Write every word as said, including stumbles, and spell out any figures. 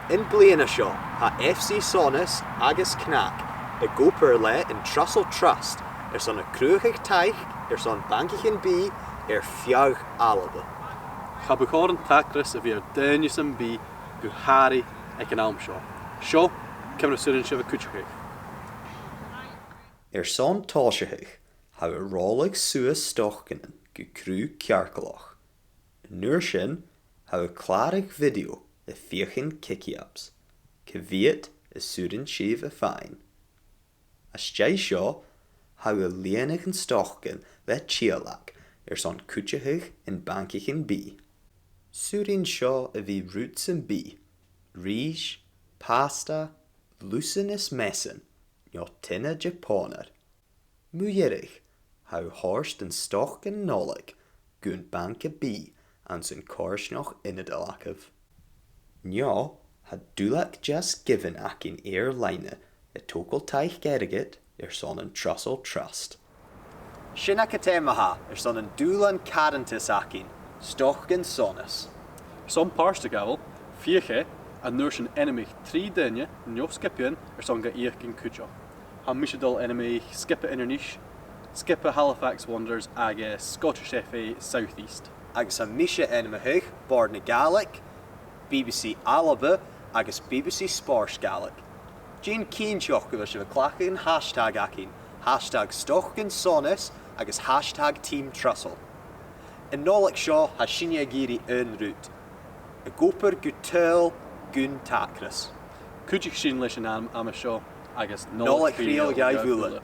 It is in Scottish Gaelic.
Am bliadhna seo, tha F C Sonas agus CnaG ag obair leis an Trussell Trust airson a' cruthachadh taic airson bancaichean-bìdh air feadh Alba. Cha bu chòir an t-acras a bhith air duine sam bith gu h-àraidh aig an àm seo. Seo ciamar as urrainn sibh a cuideachadh. Airson tòiseachadh, tha thu a' roiligeadh suas stocainnean gu cruth cearcallach. An uair sin, tha thu a' clàradh video a' feuchainn kick-ups, cia mheud as urrainn sibh a dhèanamh. Às dèidh seo, tha thu a' lìonadh an stocainn le tiodhlaic airson cuideachadh am bancaichean-bìdh. 'S urrainn seo a bhith rud sam bith, rìs, pasta, lusan is measan, no tiona de phònair. Mu dheireadh, tha thu a' toirt an stocainn Nollaig gun bhanca-bìdh anns an coimhearsnachd ionadail agaibh. No, tha duilleag JustGiving againn air-loidhne a' togail taic airgid airson an Trussell Trust. Sin agad e ma-thà airson an dùbhlan carthantais againn, Stocainn Sonas. Airson pàirt a ghabhail, feuch e, an uair sin ainmich trì daoine no sgiobaidhean airson gan fheuchainn cuideachd. Tha mise a' dol a dh'ainmeachadh sgioba Inbhir Nis, sgioba Halifax Wanderers agus Scottish F A South East. Agus tha mise a' dol a dh'ainmeachadh Bòrd na Gàidhlig, B B C Alba agus B B C Spòrs Gàidhlig. Dèan cinnteach gu bheil sibh a' cleachdadh an hashtag againn, hashtag Stocainn Sonas agus hashtag Team Trussell. An Nollaig seo, tha sinne ag iarraidh aon rud. Ag obair gu tadhal gun t-acras. Cuidich sinn leis an àm, àm seo agus Nollaig Chridheil dhuibh uile.